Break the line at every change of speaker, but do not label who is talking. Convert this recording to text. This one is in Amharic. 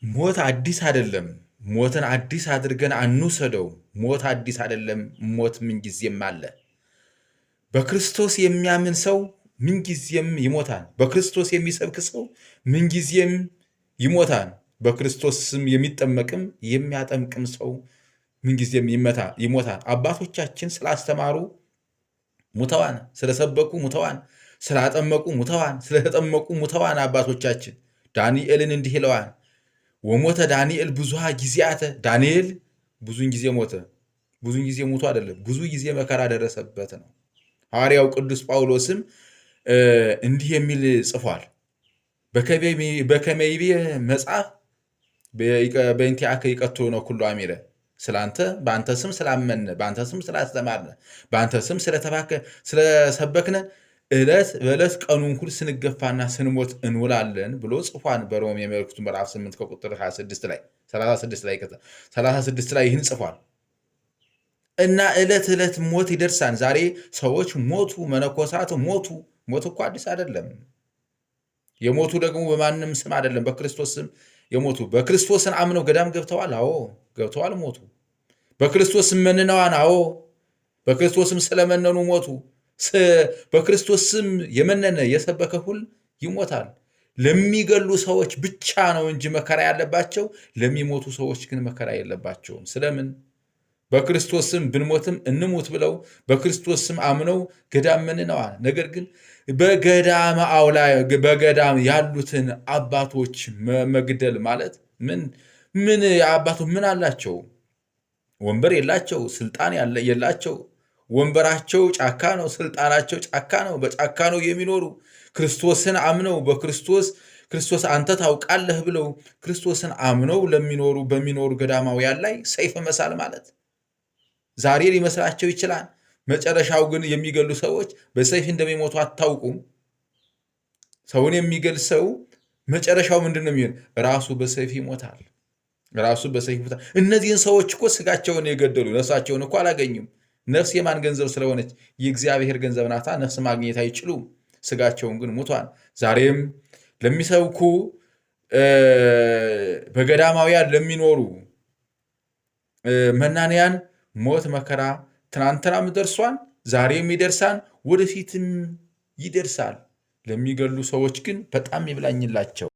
ሞት አዲስ አይደለም። ሞትን አዲስ አድርገን አንውሰደው። ሞት አዲስ አይደለም። ሞት ምንጊዜም አለ። በክርስቶስ የሚያምን ሰው ምንጊዜም ይሞታል። በክርስቶስ የሚሰብክ ሰው ምንጊዜም ይሞታል። በክርስቶስ ስም የሚጠመቅም የሚያጠምቅም ሰው ምንጊዜም ይሞታል። አባቶቻችን ስላስተማሩ ሙተዋን፣ ስለሰበኩ ሙተዋን፣ ስላጠመቁ ሙተዋን፣ ስለተጠመቁ ሙተዋን። አባቶቻችን ዳንኤልን እንዲህ ይለዋል፣ ወሞተ ዳንኤል ብዙሃ ጊዜያተ። ዳንኤል ብዙን ጊዜ ሞተ። ብዙን ጊዜ ሞቶ አይደለም፣ ብዙ ጊዜ መከራ ደረሰበት ነው። ሐዋርያው ቅዱስ ጳውሎስም እንዲህ የሚል ጽፏል። በከመ ይቤ መጽሐፍ በእንቲአከ ይቀትሉነ ኩሉ አሚረ። ስላንተ፣ በአንተ ስም ስላመነ፣ በአንተ ስም ስላስተማርነ፣ በአንተ ስም ስለሰበክነ ዕለት በዕለት ቀኑን ሁሉ ስንገፋና ስንሞት እንውላለን ብሎ ጽፏን። በሮሜ መልእክቱ ምዕራፍ 8 ከቁጥር 26 ላይ፣ 36 ላይ፣ 36 ላይ ይህን ጽፏል። እና ዕለት ዕለት ሞት ይደርሳል። ዛሬ ሰዎች ሞቱ፣ መነኮሳት ሞቱ። ሞት እኮ አዲስ አይደለም። የሞቱ ደግሞ በማንም ስም አይደለም፣ በክርስቶስ ስም የሞቱ። በክርስቶስን አምነው ገዳም ገብተዋል። አዎ ገብተዋል፣ ሞቱ። በክርስቶስ መንነዋን። አዎ በክርስቶስም ስለመነኑ ሞቱ። በክርስቶስ ስም የመነነ የሰበከ ሁል ይሞታል። ለሚገሉ ሰዎች ብቻ ነው እንጂ መከራ ያለባቸው፣ ለሚሞቱ ሰዎች ግን መከራ የለባቸውም። ስለምን? በክርስቶስ ስም ብንሞትም እንሙት ብለው በክርስቶስ ስም አምነው ገዳም መንነዋል። ነገር ግን በገዳም አውላ በገዳም ያሉትን አባቶች መግደል ማለት ምን ምን አባቶች ምን አላቸው? ወንበር የላቸው፣ ስልጣን የላቸው። ወንበራቸው ጫካ ነው፣ ስልጣናቸው ጫካ ነው። በጫካ ነው የሚኖሩ። ክርስቶስን አምነው በክርስቶስ ክርስቶስ አንተ ታውቃለህ ብለው ክርስቶስን አምነው ለሚኖሩ በሚኖሩ ገዳማውያን ላይ ሰይፍ መሳል ማለት ዛሬ ሊመስላቸው ይችላል። መጨረሻው ግን የሚገሉ ሰዎች በሰይፍ እንደሚሞቱ አታውቁም። ሰውን የሚገል ሰው መጨረሻው ምንድን ነው የሚሆን? ራሱ በሰይፍ ይሞታል። ራሱ በሰይፍ ይሞታል። እነዚህን ሰዎች እኮ ስጋቸውን የገደሉ ነፍሳቸውን እኮ አላገኙም። ነፍስ የማን ገንዘብ ስለሆነች? የእግዚአብሔር ገንዘብ ናታ። ነፍስ ማግኘት አይችሉም። ስጋቸውን ግን ሙቷል። ዛሬም ለሚሰብኩ፣ በገዳማውያን ለሚኖሩ መናንያን ሞት መከራ ትናንትናም ደርሷል፣ ዛሬም ይደርሳል፣ ወደፊትም ይደርሳል። ለሚገሉ ሰዎች ግን በጣም ይብላኝላቸው።